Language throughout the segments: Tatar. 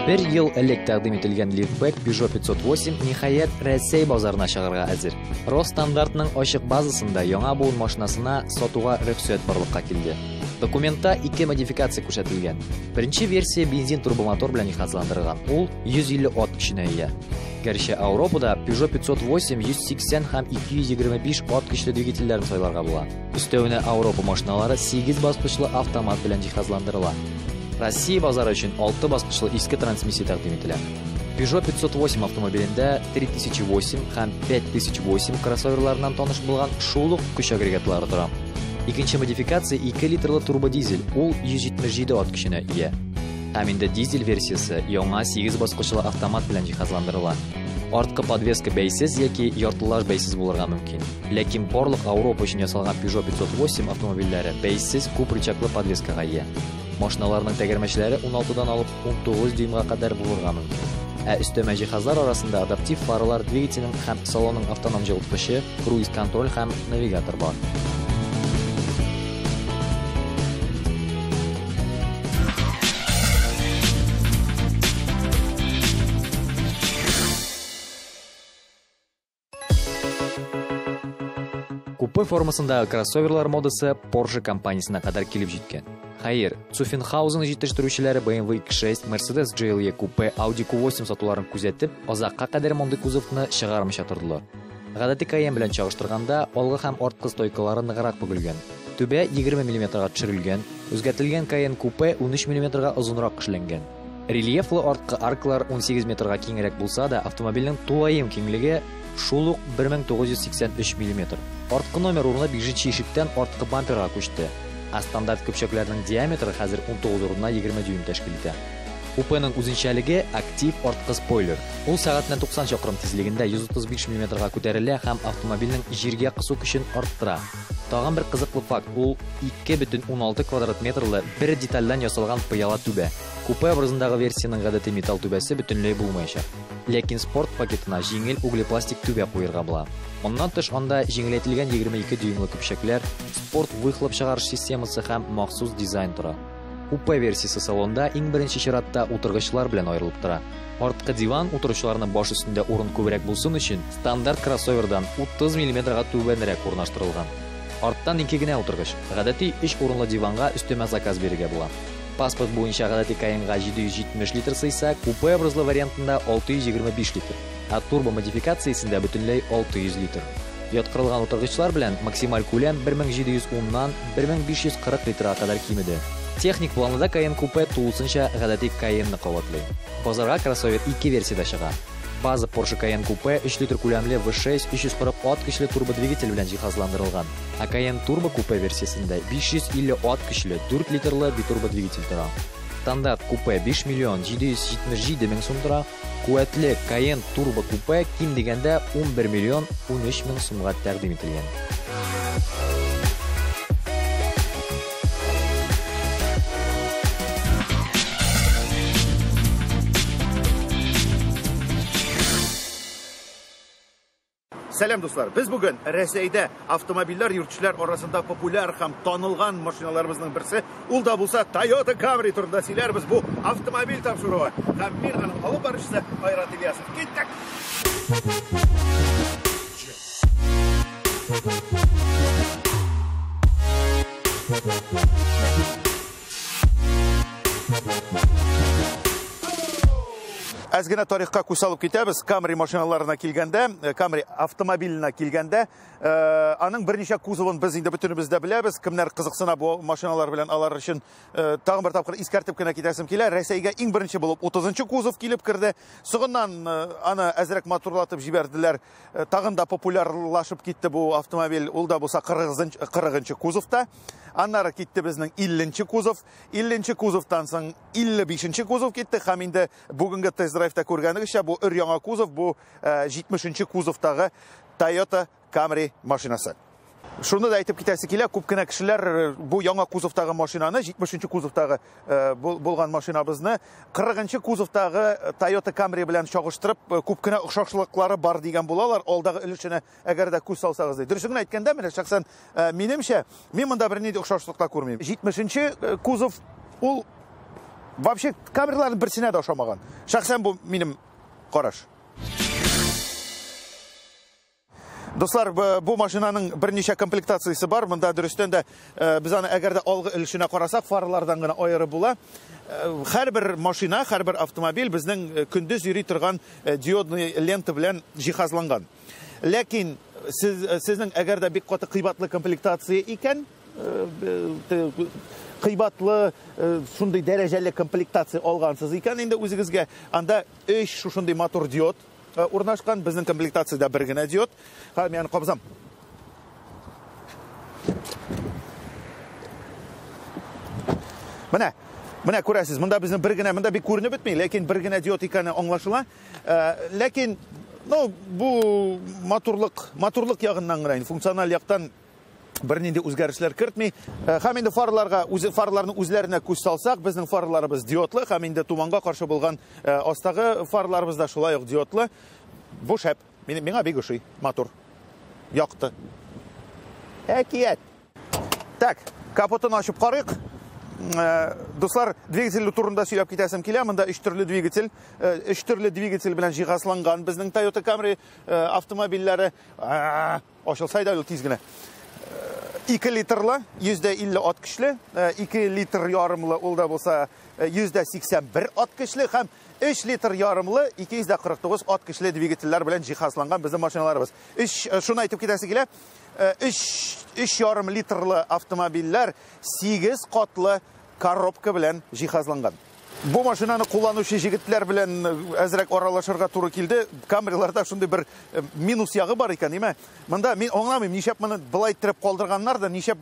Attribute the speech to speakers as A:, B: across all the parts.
A: Бер ел элек тәкъдим ителгән лифтбек Peugeot 508 ниһаять Рәсәй базарына чыгарга әзер. Росстандартның ачык базасында яңа буын машинасына сатуга рөхсәт барлыкка килде. Документта ике модификация күрсәтелгән. Беренче версия бензин турбомотор белән җиһазландырылган. Ул 150 ат көченә ия. Гәрчә Ауропада Peugeot 508 180 һәм 225 ат көчле двигательләрен сайларга була. Өстәвенә Ауропа машиналары 8 баскычлы автомат белән җиһазландырыла. Россия базары өчен 6 баскычлы иске трансмиссия тәкъдим ителә. Peugeot 508 автомобилендә 3008 һәм 5008 кроссоверларыннан таныш булган шул ук көч агрегатлары тора. Икенче модификация 2 литрлы турбодизель, ул 177 ат көченә ия. Һәм инде дизель версиясе яңа 8 баскычлы автомат белән җиһазландырыла. Арткы подвеска бәйсез яки яртылаш бәйсез булырга мөмкин. Ләкин барлык Ауропа өчен ясалган Peugeot 508 автомобильләре бәйсез күп рычаглы подвескага ия. Машиналарның тәгәрмәчләре 16-дан алып 19 дюймга кадәр булырга мөмкин. Ә өстәмә җиһазлар арасында адаптив фаралар, двигательнең һәм салонның автоном җылыткычы, круиз-контроль һәм навигатор бар. Купе формасындагы кроссоверлар модасы Porsche компаниясенә кадәр килеп җиткән. Хәер, Цуффенхаузен җитештерүчеләре BMW X6, Mercedes GLE Coupe, Audi Q8 сатуларын күзәтеп, азакка кадәр мондый кузовны чыгармыйча тордылар. Гадәти Cayenne белән чагыштырганда, алгы һәм арткы стойкалары ныграк бөгелгән. Түбә 20 мм-га төшерелгән, үзгәртелгән Cayenne Coupe 13 мм-га озынрак эшләнгән. Рельефлы арткы аркалар 18 метрга киңрәк булса да, автомобильнең тулаем киңлеге шул ук 1983 мм. Арткы номер урыны 5нче ишектән арткы бамперга күчте. Ә стандарт көпчәкләрнең диаметры хәзер 19 урынына 20 дюйм тәшкил итә. Купеның үзенчәлеге актив арткы спойлер. Ул сәгатенә 90 чакрым тизлегендә 135 мм-га күтәрелә һәм автомобильнең җиргә кысу көчен арттыра. Тагын бер кызыклы факт, ул 2,16 квадрат метрлы бер детальдән ясалган пыяла түбә. Купе образындагы версиянең гадәти металл түбәсе бөтенләй булмаячак. Ләкин спорт пакетына җиңел углепластик түбә куерга була. Моннан тыш анда җиңеләйтелгән 22 дюймлы көпчәкләр, спорт выхлоп чыгарыш системасы һәм махсус дизайн тора. Купе версиясе салонда иң беренче чиратта утыргычлар белән аерылып тора. Арткы диван утыручыларның баш өстендә урын күбрәк булсын өчен стандарт кроссовердан 30 мм-га түбәнрәк урнаштырылган. Арттан ике генә утыргыч. Гадәти 3 урынлы диванга өстәмә заказ бирергә була. Паспорт буенча гадәти Cayenne-га 770 литр сыйса, купе образлы вариантында 625 литр, ә турбо модификациясендә бөтенләй 600 литр. Яткырылган утыргычлар белән максималь күләм 1710-нан 1540 литрга кадәр кимеде. Техник планында Cayenne Coupe тулысынча гадәти Cayenne-ны кабатлый. Базарга кроссовер ике версиядә чыга. База Porsche Cayenne Coupe 3 литр күләмле V6 340 ат көчле турбодвигатель белән җиһазландырылган. Ә Cayenne Turbo Coupe версиясендә 550 ат көчле 4 литрлы битурбодвигатель тора. Стандарт купе 5 миллион 777 мең сум тора. Куәтле Cayenne Turbo Coupe ким дигәндә 11 миллион 13 мең сумга тәкъдим ителгән.
B: Сәлам, дуслар! Без бүген Рәсәйдә автомобильләр йөртүчеләр арасында популяр һәм танылган машиналарыбызның берсе, ул да булса Toyota Camry турында сөйләрбез. Бу автомобиль тапшыруы. Һәм мин аның алып баручысы Айрат Ильясов. Киттек! Әз генә тарихка күз салып китәбез. Camry машиналарына килгәндә, Camry автомобиленә килгәндә, аның берничә кузовын без инде бөтенебез дә беләбез. Кемнәр кызыксына бу машиналар белән, алар өчен тагын бер тапкыр искәртеп кенә китәсем килә. Рәсәйгә иң беренче булып 30нчы кузов килеп керде. Соңыннан аны әзрәк матурлатып җибәрделәр. Тагын да популярлашып китте бу автомобиль. Ул да булса 40нчы кузовта. Аннары китте безнең 50нче кузов. 50нче кузовтан соң 55нче кузов китте. Һәм инде бүгенге тест-драйвта күргәнегезчә, бу өр-яңа кузов, бу 70нче кузовтагы Toyota Camry машинасы. Шуны да әйтеп китәсе килә, күп кенә кешеләр бу яңа кузовтагы машинаны, 70нче кузовтагы булган машинабызны 40нчы кузовтагы Toyota Camry белән чагыштырып, күп кенә охшашлыклары бар дигән булалар. Алдагы өлешенә әгәр дә күз салсагыз ди. Дөресен генә әйткәндә, менә шәхсән минемчә, мин монда бернинди охшашлык та күрмим. 70нче кузов ул Вообще Камриларның берсенә дә ошамаган. Шәхсән бу минем караш. Дуслар, бу машинаның берничә комплектациясе бар. Монда дөрестән дә без аны әгәр дә алгы өлешенә карасак, фаралардан гына аерып була. Һәрбер машина, һәрбер автомобиль безнең көндез йөри торган диодный лента белән җиһазланган. Ләкин сезнең әгәр дә бик каты кыйбатлы комплектация икән, кыйбатлы шундый дәрәҗәле комплектация алгансыз икән, инде үзегезгә анда 3 шушындый матур диод урнашкан. Безнең комплектацияда бер генә диод. Хәзер мин аны кабызам. Менә, менә күрәсез, монда безнең бер генә, монда бик күренеп бетми, ләкин бер генә диод икәне аңлашыла. Ләкин, ну, бу матурлык, матурлык ягыннан гына, инде функциональ яктан бернинди үзгәрешләр кертми. Һәм инде фарларга, үзе фарларның үзләренә күз салсак, безнең фарларыбыз диодлы, һәм инде туманга каршы булган астагы фарларыбыз да шулай ук диодлы. Бу шәп. Миңа бик ошый, матур. Якты. Әкият. Так, капотын ачып карыйк. Дуслар, двигатель турында сөйләп китәсем килә. Монда өч төрле двигатель, өч төрле двигатель белән җиһазланган безнең Toyota Camry автомобильләре. Ачылса иде ул тиз генә. 2 литрлы, 150 ат көчле, 2 литр ярымлы, ул да булса 181 ат көчле һәм 3 литр ярымлы 249 ат көчле двигательләр белән җиһазланган безнең машиналарыбыз. Өч, шуны әйтеп китәсе килә, 3,5 литрлы автомобильләр 8 катлы коробка белән җиһазланган. Бу машинаны кулланучы җегетләр белән әзрәк аралашырга туры килде. Камриларда шундый бер минус ягы бар икән, әйме? Монда мин аңламыйм, нишләп моны былай иттереп калдырганнар да, нишләп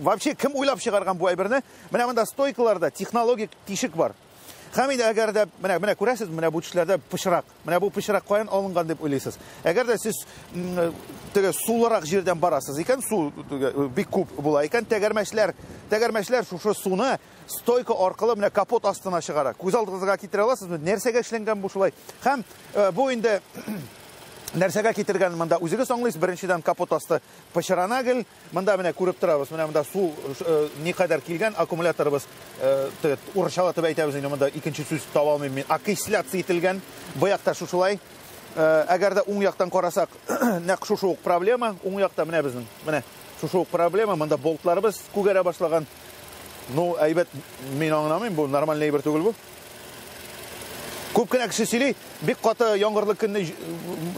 B: вообще кем уйлап чыгарган бу әйберне? Менә монда стойкаларда технологик тишек бар. Һәм инде әгәр дә менә күрәсез, менә бу төшләрдә пычрак. Менә бу пычрак каян алынган дип уйлыйсыз? Әгәр дә сез теге сулырак җирдән барасыз икән, су бик күп була икән, тәгәрмәчләр шушы суны стойка аркылы менә капот астына чыгара. Күз алдыгызга китерә аласызмы? Нәрсәгә эшләнгән бу шулай? Һәм бу инде нәрсәгә китергән монда үзегез аңлыйсыз. Беренчедән, капот асты пычрана гел. Монда менә күреп торабыз, менә монда су никадәр килгән, аккумуляторыбыз, теге урысчалатып әйтәбез инде, монда икенче сүз таба алмыйм мин, окисляция ителгән. Бу якта шушылай. Әгәр дә уң яктан карасак, нәкъ шушы ук проблема. Уң якта менә безнең, менә шушы ук проблема. Монда болтларыбыз күгәрә башлаган. Ну, әйбәт, мин аңламыйм, бу нормаль әйбер түгел бу. Күп кенә кеше сөйли, бик каты яңгырлы көнне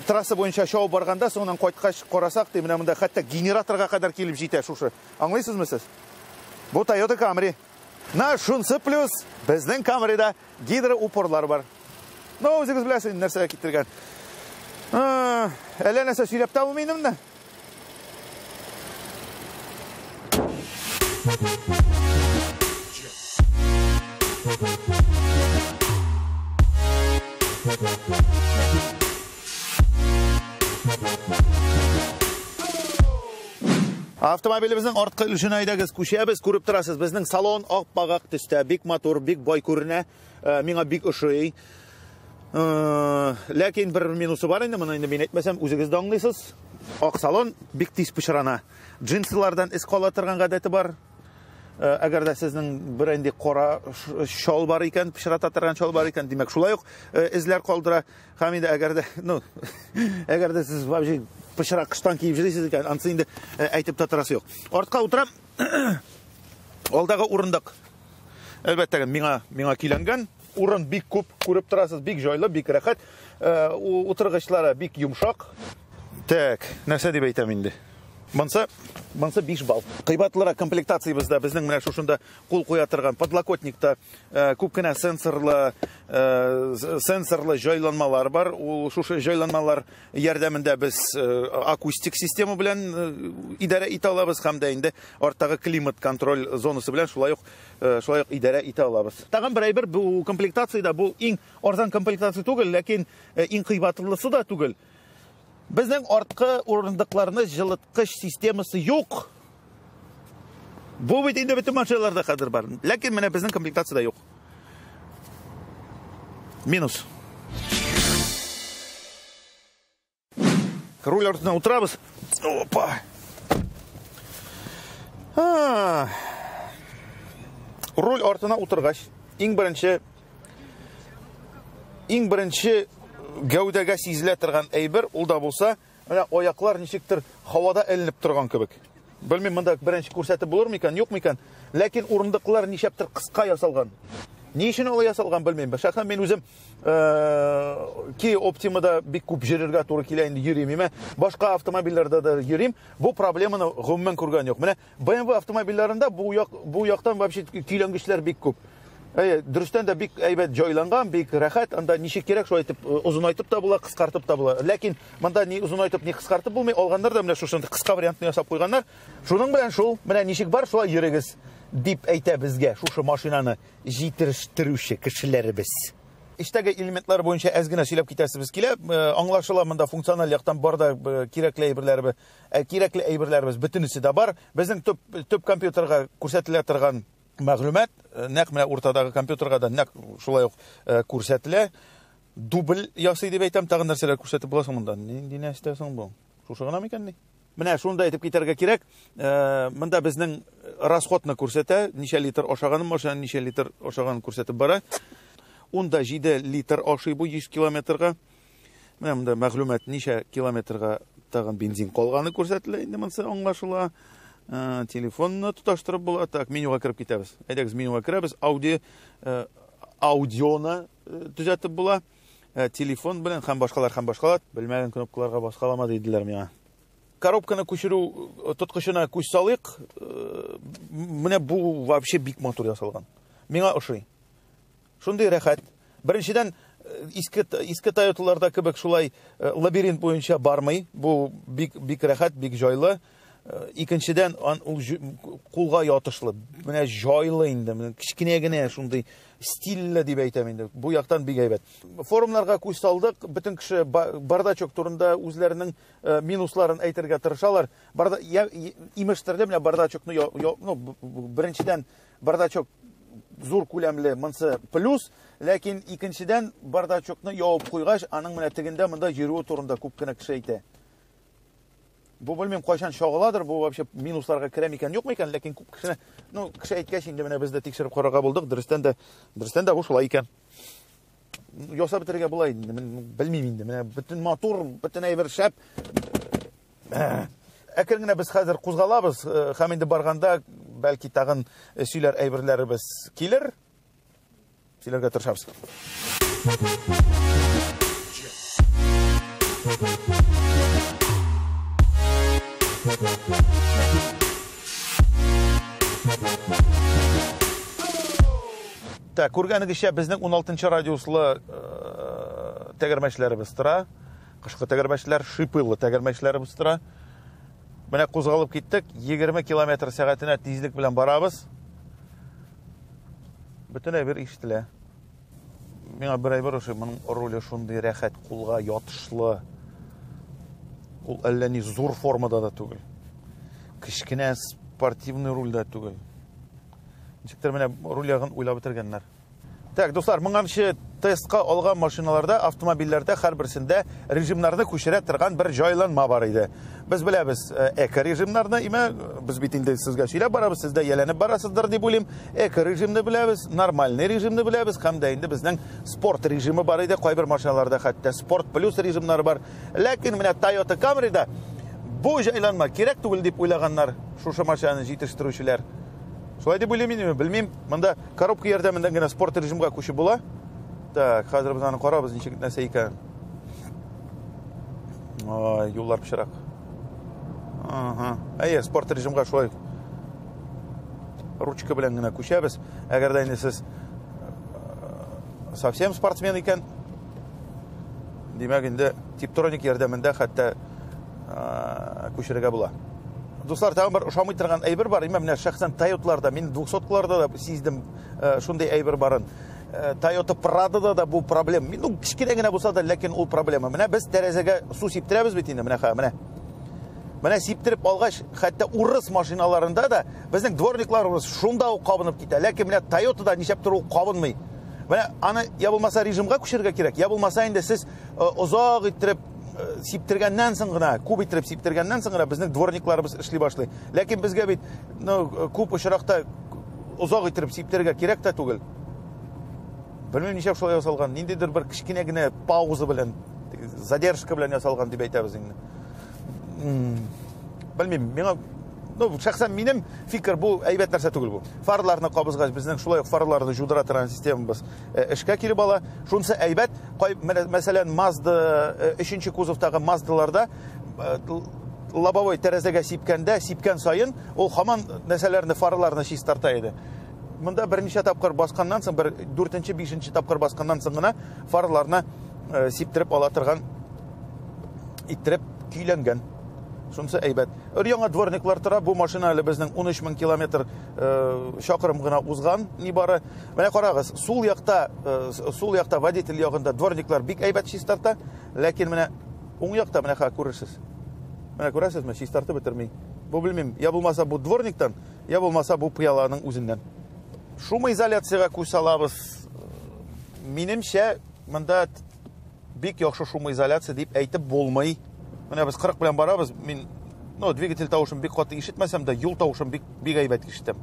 B: трасса буенча чабып барганда, соңыннан кайткач карасак, ди, менә монда хәтта генераторга кадәр килеп җитә шушы. Аңлыйсызмы сез? Бу Toyota Camry. На шунсы плюс, безнең Camryда гидроупорлар бар. Ну, үзегез беләсез инде нәрсәгә китергән. Әллә нәрсә сөйләп тә булмый инде монда. Автомобилебезнең арткы өлешенә әйдәгез күчәбез. Күреп торасыз, безнең салон ап-ак төстә, бик матур, бик бай күренә. Миңа бик ошый. Ләкин бер минусы бар инде, моны инде мин әйтмәсәм, үзегез дә аңлыйсыз. Ак салон бик тиз пычрана. Джинсылардан эз кала торган гадәте бар. Әгәр дә сезнең бер инде кара шал бар икән, пычрата торган шал бар икән, димәк, шулай ук эзләр калдыра. Һәм инде әгәр дә, ну, әгәр дә сез вообще пычрак кыштан киеп йөрисез икән, анысы инде әйтеп тә торасы юк. Артка утырам. Алдагы урындык. Әлбәттә, миңа көйләнгән. Урын бик күп, күреп торасыз, бик җайлы, бик рәхәт. Утыргычлары бик йомшак. Так, нәрсә дип әйтәм инде? Монсы 5 балл. Кыйбатлырак комплектациябездә безнең менә шушында кул куя торган подлокотникта күп кенә сенсорлы җайланмалар бар. Ул шушы җайланмалар ярдәмендә без акустик система белән идарә итә алабыз һәм дә инде арттагы климат контроль зонасы белән шулай ук идарә итә алабыз. Тагын бер әйбер, бу комплектациядә бу иң арзан комплектация түгел, ләкин иң кыйбатлысы да түгел. Безнең арткы урындыкларны җылыткыч системасы юк. Бу бит инде бөтен машиналарда хәзер бар. Ләкин менә безнең комплектацияда юк. Минус. Руль артына утырабыз. Опа. Руль артына утыргач, Иң беренче иң беренче гәүдәгә сизелә торган әйбер, ул да булса, менә аяклар ничектер һавада эленеп торган кебек. Белмим, монда беренче күрсәтеп булыр микән, юк микән? Ләкин урындыклар ничәптер кыска ясалган. Ни өчен алай ясалган, белмим. Шәхсән мин үзем Kia Optima-да бик күп йөрергә туры килә инде, йөрим. Имә башка автомобильләрдә дә йөрим. Бу проблеманы гомумән күргән юк. Менә BMW автомобильләрендә бу як бу яктан вообще көйләнгечләр бик күп. Әйе, дөрестән дә бик әйбәт җайланган, бик рәхәт. Анда ничек кирәк, шулай итеп озынайтып та була, кыскартып та була. Ләкин монда ни озынайтып, ни кыскартып булмый. Алганнар да менә шушындый кыска вариантны ясап куйганнар. Шуның белән шул, менә ничек бар, шулай йөрегез, дип әйтә безгә шушы машинаны җитештерүче кешеләребез. Эчтәге элементлар буенча әз генә сөйләп китәсебез килә. Аңлашыла, монда функциональ яктан бар да кирәкле әйберләребез, кирәкле әйберләребез бөтенесе дә бар. Безнең төп төп компьютерга күрсәтелә торган мәгълүмат нәкъ менә уртадагы компьютерга да нәкъ шулай ук күрсәтелә. Дубль ясый дип әйтәм, тагын нәрсәләр күрсәтеп була соң монда? Нинди нәрсә соң бу? Шушы гына микән ни? Менә шуны да әйтеп китәргә кирәк, монда безнең расходны күрсәтә, ничә литр ашаганын, машина ничә литр ашаганын күрсәтеп бара. 10,7 литр ашый бу 100 километрга. Менә монда мәгълүмат ничә километрга тагын бензин калганы күрсәтелә, инде монысы аңлашыла. Телефонны тоташтырып була. Так, менюга кереп китәбез. Әйдәгез, менюга керәбез. Ауди, аудионы төзәтеп була. Телефон белән һәм башкалар, һәм башкалар. Белмәгән кнопкаларга баскалама диделәр миңа. Коробканы күчерү тоткычына күз салыйк. Менә бу вообще бик матур ясалган. Миңа ошый. Шундый рәхәт. Беренчедән, иске иске Toyotаларда кебек шулай лабиринт буенча бармый. Бу бик бик рәхәт, бик җайлы. Икенчедән, ул кулга ятышлы. Менә җайлы инде. Менә кечкенә генә шундый стильле дип әйтәм инде. Бу яктан бик әйбәт. Форумнарга күз салдык. Бөтен кеше бардачок турында үзләренең минусларын әйтергә тырышалар. Барда, я, имештер дә, менә бардачокны, ну, беренчедән, бардачок зур күләмле, монсы плюс, ләкин икенчедән бардачокны ябып куйгач, аның менә тегендә монда йөрүе турында күп кенә кеше әйтә. Бу белмим кайчан чагыладыр, бу вообще минусларга керә микән, юк микән, ләкин күп кешене, ну, кеше әйткәч, инде менә без дә тикшереп карарга булдык, дөрестән дә, дөрестән дә бу шулай икән. Ясап бетерергә була инде, белмим инде, менә бөтен матур, бөтен әйбер шәп. Әкрен генә без хәзер кузгалабыз, һәм инде барганда бәлки тагын сөйләр әйберләребез килер. Сөйләргә тырышабыз. Так, күргәнегезчә, безнең 16 радиуслы тәгәрмәчләребез тора. Кышкы тәгәрмәчләр, шипылы тәгәрмәчләребез тора. Менә кузгалып киттек. 20 километр сәгатенә тизлек белән барабыз. Бөтен әйбер ишетелә. Миңа бер әйбер ошый, моның руле шундый рәхәт, кулга ятышлы. Ул әллә ни зур формада да түгел. Кечкенә спортивный руль дә түгел. Ничектер менә руль ягын уйлап бетергәннәр. Так, дуслар, моңарчы тестка алган машиналарда, автомобильләрдә һәрберсендә режимнарны күчерә торган бер җайланма бар иде. Без беләбез эко режимнарны, имә без бит инде сезгә сөйләп барабыз, сез дә ияләнеп барасыздыр дип уйлыйм. Эко режимны беләбез, нормальный режимны беләбез, һәм дә инде безнең спорт режимы бар иде. Кайбер машиналарда хәтта спорт плюс режимнары бар. Ләкин менә Toyota Camry'да бу җайланма кирәк түгел дип уйлаганнар шушы машинаны җитештерүчеләр. Шулай дип уйлыйм инде, белмим. Монда коробка ярдәмендә генә спорт режимга күчеп була. Так, хәзер без аны карабыз, ничек нәрсә икән. Ай, юллар пычрак. Ага. Әйе, спорт режимга шулай ручка белән генә күчәбез. Әгәр дә инде сез совсем спортсмен икән, димәк инде типтроник ярдәмендә хәтта күчерергә була. Дуслар, тагын бер ошамый торган әйбер бар. Имә менә шәхсән Toyotаларда, мин 200-ларда да сиздем шундый әйбер барын. Toyota Prado-да да бу проблема. Ну, кечкенә генә булса да, ләкин ул проблема. Менә без тәрәзәгә су сиптерәбез бит инде, менә менә. Менә сиптереп алгач, хәтта урыс машиналарында да безнең дворникларыбыз шунда ук кабынып китә. Ләкин менә Toyota-да нишләптер ул кабынмый. Менә аны я булмаса режимга күчерергә кирәк, я булмаса инде сез озак иттереп сиптергәннән соң гына, күп иттереп сиптергәннән соң гына безнең дворникларыбыз эшли башлый. Ләкин безгә бит, ну, күп очракта озак иттереп сиптерергә кирәк тә түгел. Белмим, ничек шулай ясалган, ниндидер бер кечкенә генә пауза белән, задержка белән ясалган дип әйтәбез инде. Белмим, миңа, ну, шәхсән минем фикер, бу әйбәт нәрсә түгел бу. Фарларны кабызгач, безнең шулай ук фарларны жудыра торган системабыз эшкә килеп ала. Шунысы әйбәт, мәсәлән, Mazda 3-нче кузовтагы Маздаларда лобовой тәрәзәгә сипкәндә, сипкән саен ул һаман нәрсәләрне, фарларны чистарта иде. Монда берничә тапкыр басканнан соң, бер 4-нче, 5-нче тапкыр басканнан соң гына фарларны сиптереп ала торган иттереп көйләнгән. Шунысы әйбәт. Өр-яңа дворниклар тора. Бу машина әле безнең 13 мең километр чакрым гына узган нибары. Менә карагыз, сул якта, сул якта водитель ягында дворниклар бик әйбәт чистарта, ләкин менә уң якта менә хәзер күрерсез. Менә күрәсезме, чистартып бетерми. Бу белмим, я булмаса бу дворниктан, я булмаса бу пыяланың үзеннән. Шумоизоляциягә күз салабыз. Минемчә, монда бик яхшы шумоизоляция дип әйтеп булмый. Менә без 40 белән барабыз. Мин, ну, двигатель тавышын бик каты ишетмәсәм дә, юл тавышын бик, бик әйбәт ишетәм.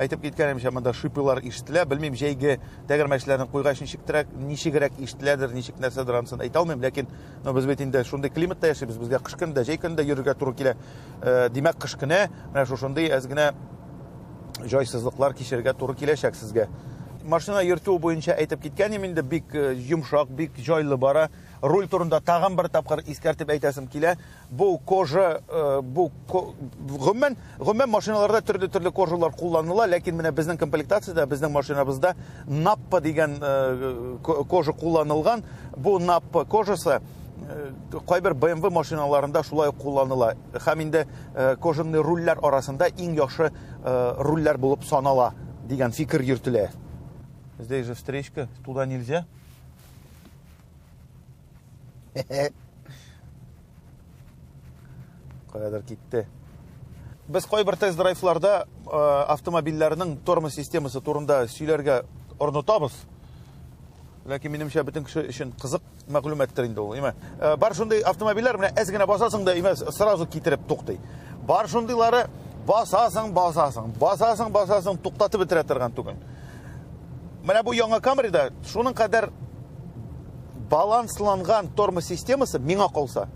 B: Әйтеп киткәнемчә, монда шипылар ишетелә. Белмим, җәйге тәгәрмәчләрне куйгач ничектерәк, ничегрәк ишетеләдер, ничек нәрсәдер анысын әйтә алмыйм, ләкин, ну, без бит инде шундый климатта яшибез, безгә кыш көне дә, җәй көне дә йөрергә туры килә. Димәк, кыш көне менә шушындый әз генә җайсызлыклар кичерергә туры киләчәк сезгә. Машина йөртү буенча әйтеп киткәнем инде, бик йомшак, бик җайлы бара. Руль турында тагын бер тапкыр искәртеп әйтәсем килә. Бу кожа, бу гомумән, гомумән машиналарда төрле-төрле кожалар кулланыла, ләкин менә безнең комплектациядә, безнең машинабызда Наппа дигән кожа кулланылган. Бу Наппа кожасы кайбер BMW машиналарында шулай ук кулланыла. Һәм инде кожаный рульләр арасында иң яхшы рульләр булып санала дигән фикер йөртелә. Здесь же встречка, туда нельзя. Каядыр китте. Без кайбер тест-драйвларда автомобильләрнең тормоз системасы турында сөйләргә онытабыз. Ләкин минемчә бөтен кеше өчен кызык мәгълүматтыр инде ул, әйме? Бар шундый автомобильләр, менә әз генә басасың да, әйме, сразу китереп туктый. Бар шундыйлары, басасың, басасың, басасың, басасың, туктатып бетерә торган түгел. Менә бу яңа Camry'да шуның кадәр балансланган тормоз системасы миңа калса.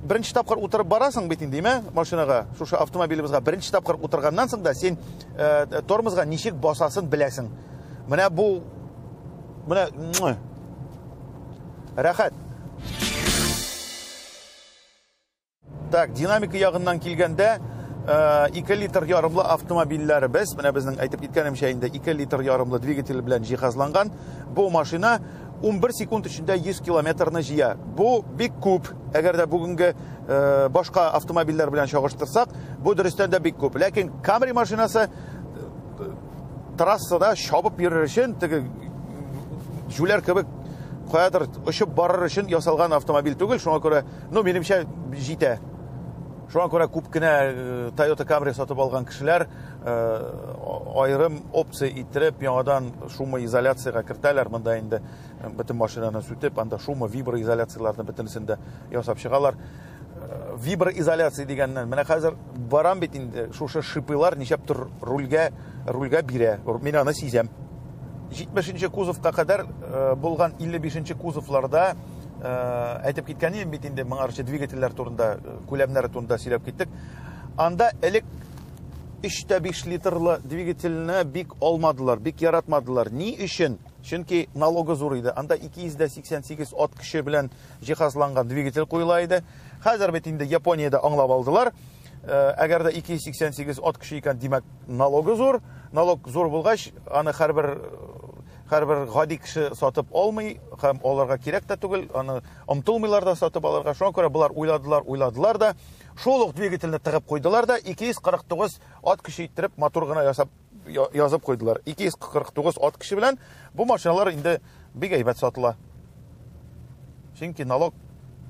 B: Беренче тапкыр утырып барасың бит инде, әйме, машинага, шушы автомобилебезгә беренче тапкыр утырганнан соң да син тормозга ничек басасын беләсең. Менә бу, менә, муа, рәхәт. Так, динамика ягыннан килгәндә, 2 литр ярымлы автомобильләребез, менә безнең әйтеп киткәнемчә инде 2 литр ярымлы двигатель белән җиһазланган бу машина 11 секунд эчендә 100 километрны җыя. Бу бик күп. Әгәр дә бүгенге башка автомобильләр белән чагыштырсак, бу дөрестән дә бик күп. Ләкин Camry машинасы трассада чабып йөрер өчен, теге җүләр кебек каядыр очып барыр өчен ясалган автомобиль түгел. Шуңа күрә, ну, минемчә, җитә. Шуңа күрә күп кенә Toyota Camry сатып алган кешеләр аерым опция иттереп яңадан шумоизоляциягә кертәләр. Монда инде бөтен машинаны сүтеп, анда шумо, виброизоляцияләрне бөтенесен дә ясап чыгалар. Виброизоляция дигәннән, менә хәзер барам бит инде, шушы шипылар ничәптер рульгә бирә. Мин аны сизәм. 70-нче кузовка кадәр булган 55-нче кузовларда әйтеп киткән идем бит инде, моңарчы двигательләр турында, күләмнәре турында сөйләп киттек. Анда элек 3,5 литрлы двигательне бик алмадылар, бик яратмадылар. Ни өчен? Чөнки налогы зур иде. Анда 288 ат көче белән җиһазланган двигатель куела иде. Хәзер бит инде Япониядә аңлап алдылар. Әгәр дә 288 ат көче икән, димәк, налогы зур. Налог зур булгач, аны һәрбер гади кеше сатып алмый һәм аларга кирәк тә түгел, аны омтылмыйлар да сатып алырга. Шуңа күрә болар уйладылар, уйладылар да, шул ук двигательне тыгып куйдылар да, 249 ат көче иттереп матур гына язып куйдылар. 249 ат көче белән бу машиналар инде бик әйбәт сатыла. Чөнки налог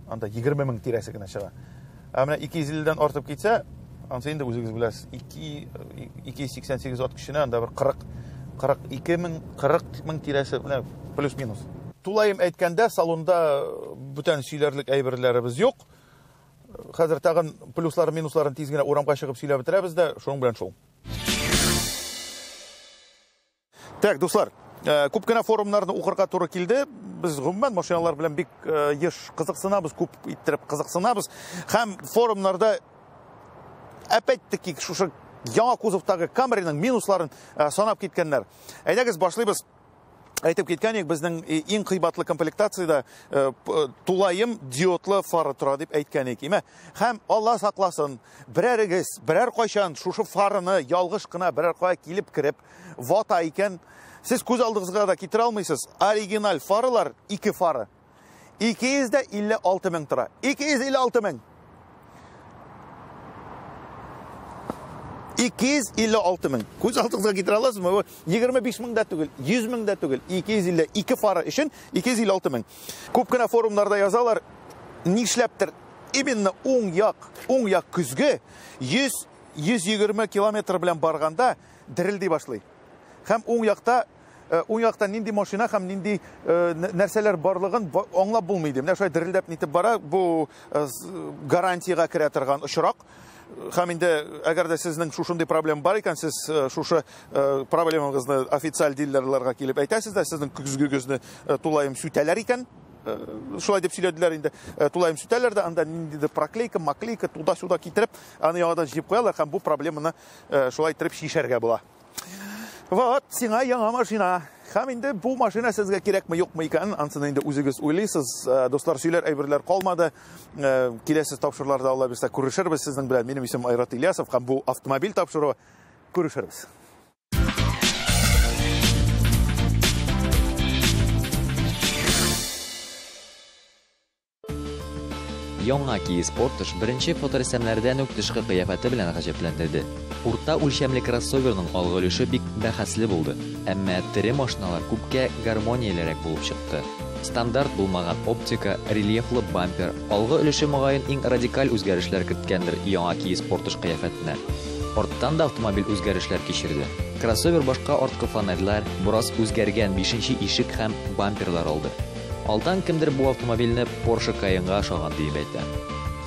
B: анда егерме мең тирәсе генә чыга. Ә менә ике йөз илледән артып китсә, ансы инде үзегез беләсез, 288 ат көченә анда бер кырык ике мең, кырык мең тирәсе, менә плюс-минус. Тулаем әйткәндә, салонда бүтән сөйләрлек әйберләребез юк. Хәзер тагын плюсларын, минусларын тиз генә урамга чыгып сөйләп бетерәбез дә, шуның белән шул. Так, дуслар, Күп кенә форумнарны укырга туры килде. Без гомумән машиналар белән бик еш кызыксынабыз, күп иттереп кызыксынабыз. Һәм форумнарда опять-таки шушы яңа кузовтагы Camry'ның минусларын санап киткәннәр. Әйдәгез башлыйбыз. Әйтеп киткән идек, безнең иң кыйбатлы комплектациядә тулаем диодлы фара тора дип әйткән идек, име? Һәм Алла сакласын, берәрегез берәр кайчан шушы фараны ялгыш кына берәр кая килеп кереп вата икән, сез күз алдыгызга да китерә алмыйсыз. Оригиналь фаралар, ике фара 256 мең тора. 256 мең. 256 мең. Күз алдыгызга китерә аласызмы? Бу 25 мең дә түгел, 100 мең дә түгел. 252 фара өчен 256 мең. Күп кенә форумнарда язалар, нишләптер именно уң як, уң як көзге 100 120 километр белән барганда дерелди башлый. Һәм уң якта уң якта нинди машина һәм нинди нәрсәләр барлыгын аңлап булмый ди. Менә шулай дерелдәп нитеп бара, бу гарантиягә керә торган очрак. Һәм инде әгәр дә сезнең шушындый проблема бар икән, сез шушы проблемагызны официаль дилерларга килеп әйтәсез дә, сезнең көзгегезне тулаем сүтәләр икән. Шулай дип сөйләделәр инде. Тулаем сүтәләр дә, анда ниндидер проклейка, маклейка, туда-сюда китереп, аны яңадан җыеп куялар һәм бу проблеманы шулай иттереп чишәргә була. Вот, сиңа яңа машина. Һәм инде бу машина сезгә кирәкме, юкмы икән, ансын инде үзегез уйлыйсыз. Дуслар, сөйләр әйберләр калмады. Киләсе тапшыруларда Алла бирсә күрешербез сезнең белән. Минем исемем Айрат Ильясов һәм бу автомобиль тапшыруы. Күрешербез.
A: Яңа Kia Sportage беренче фоторәсемнәрдән үк тышкы кыяфәте белән гаҗәпләндерде. Урта үлчәмле кроссоверның алгы өлеше бик бәхәсле булды, әмма тере машиналар күпкә гармониялерәк булып чыкты. Стандарт булмаган оптика, рельефлы бампер, алгы өлеше мөгаен иң радикаль үзгәрешләр керткәндер яңа Kia Sportage кыяфәтенә. Арттан да автомобиль үзгәрешләр кичерде. Кроссовер башка арткы фонарьлар, бераз үзгәргән 5нче ишек һәм бамперлар алды. Алдан кемдер бу автомобильне Porsche Cayenne-га ошаган диеп әйтә.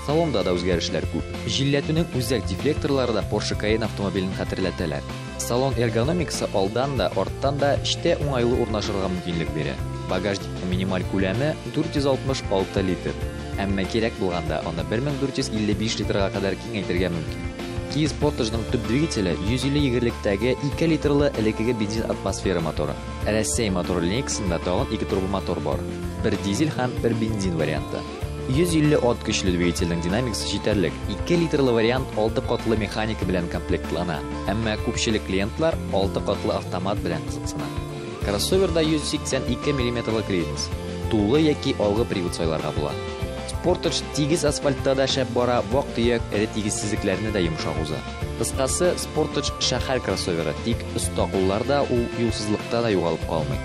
A: Салонда да үзгәрешләр күп. Җилләтүнең үзәк дефлекторлары да Porsche Cayenne автомобилен хәтерләтәләр. Салон эргономикасы алдан да, арттан да эчтә уңайлы урнашырга мөмкинлек бирә. Багажникның минималь күләме 466 литр. Әмма кирәк булганда аны 1455 литрга кадәр киңәйтергә мөмкин. Kia Sportage'ның төп двигателе 150 егерлектәге 2 литрлы элеккеге бензин атмосфера моторы. Рәсәй мотор линейкасында тагын 2 турбомотор бар. Бер дизель һәм бер бензин варианты. 150 ат көчле двигательнең динамикасы җитәрлек. 2 литрлы вариант 6 катлы механика белән комплектлана. Әмма күпчелек клиентлар 6 катлы автомат белән кызыксына. Кроссоверда 182 миллиметрлы клиренс. Тулы яки алгы привод сайларга була. Sportage тигез асфальтта да шәп бара, вак-төяк эре тигезсезлекләрне дә йомшак уза. Кыскасы, Sportage шәһәр кроссоверы, тик оста кулларда ул юлсызлыкта да югалып калмый.